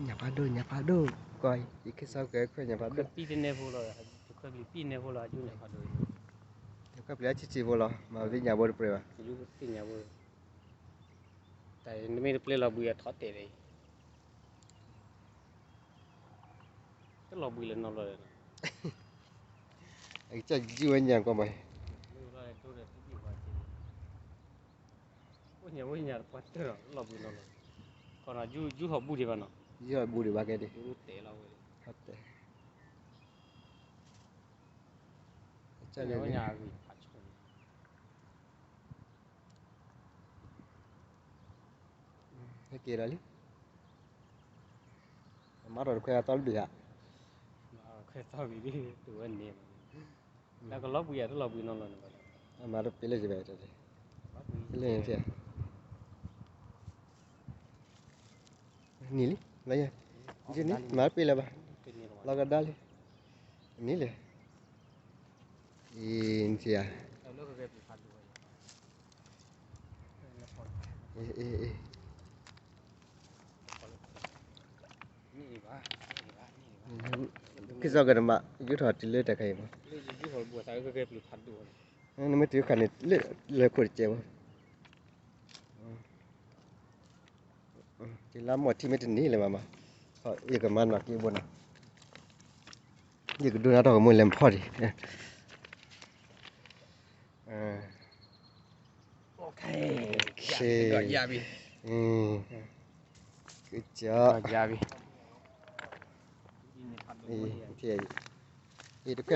ညၣ်ဖးဒိၣ် ညၣ်ဖးဒိၣ်, ကွၢ်အံၤ ယခ့စီကွဲခွဲးညၣ်ဖးဒိၣ်, ခွဲးပံတန့ၢ်ဖိလီၤ, ခွဲးပျံၤပံန့ၢ်ဖိလီၤ အညၣ်ဖးဒိၣ်, ခွဲးပျံၤအဆံးဆံးဖိလီၤ မၤသ့ၣ်ညါဘိတပြဲၤဘၣ်, သ့ၣ်ညါဘိ, တၢ်နမ့ၢ်တပျဲလီၤဘှံးအထီၣ်တဲာ်ဒီးအံၤ တလီၤဘှံးလၢနီၤလီၤလၢနီၤ, အကစၢ်ယုၢ်ဝဲညၣ်ကွၢ်မး, အိၣ်ညၣ်အိၣ်ညၣ်တပှၢ်တၢၢ်ဒီးလီၤဘှံးနီၤလီၤ, ခီနီၤယုၢ်ဟီၣ်ဘူၣ်ဒံးဘၣ်နီၤ, ယုၢ်ဟီၣ်ဘူၣ်ဒံးဘၣ်ကဲဒံး, တဲလီၤဝဲ, တဲ, ညၣ်အိၣ်ညၣ်အဂံၢ်ဖးဆိၣ် ဟဲက့ၤလီၤလံ, မၤထီၣ်တခွဲအသီတဘ့ၣ်ဧါ, ခွဲသီဘ့ၣ်ဒ် တဝဲန့ၣ်, လၢကလီၤဘှံးယၤတလီၤဘှံးနီၤလီၤန့ၣ်, မၤတပ့ၤလၢယဘၣ်, လၢ နံၤလံ, လၢယဲ, ယန့ၣ် မၤတပ့ၤလၢၤဘၣ်, လီၤကဒါလံ, နံၤလံ, အံၤ နထံၣ်ဧါ, အံၤ အံၤ အံၤ ကစီၣ်ကတမး ယူထီၣ်တုၤလၢတၢ်ခါအံၤမး, နမ့ၢ်တုၤခါန့ၣ် လၢလၢခိၣ်တကဲးဘၣ်, တုၤလၢမီၢ်ထံမ့ၢ်တန့ၢ်လၢၤဘၣ်မး, ယကမၤနီၣ်က့ၤဘိနီၤ, ယကဒိနၤထီၣ်ကမိၣ်လဲၤဖီၣ်ဒံး ကဲ, ကဲ,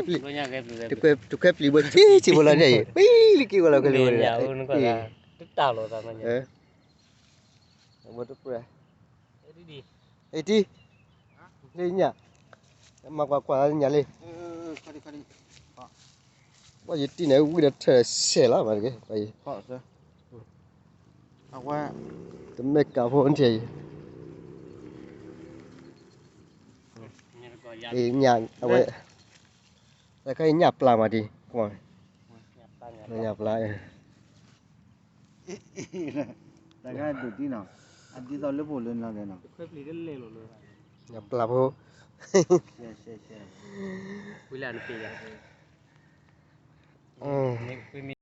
တခွဲပျံၤဘိ ပံလၢက့ၤဝဲလီၤန့ၣ်, ပံလၢက့ၤဝဲလီၤ, အံၤတံၤ, လၢညၣ်, မၤကွၢ်ကွၢ်ညၣ်လံ, ဘၣ်ယတံၤန့ၣ် ဝံၤဒီးထၢၣ်ဆဲးလီၤမးတက့ၢ်, တမ့ၢ်ကးဖိနထံၣ်အံၤ, အံၤညၣ်အဝဲ, တၢ်ခါအံၤညၣ်ပျၢ်မးဒံး, ညၣ်ပျၢ်, တၢ်ခါဒိၣ်ဒံးနီၤ, အဒ်သိးလၢပအိၣ်လၢနီၤ, ညၣ်ပျၢ်ဖိ, ဝံၤလၢနပ့ၤယၤ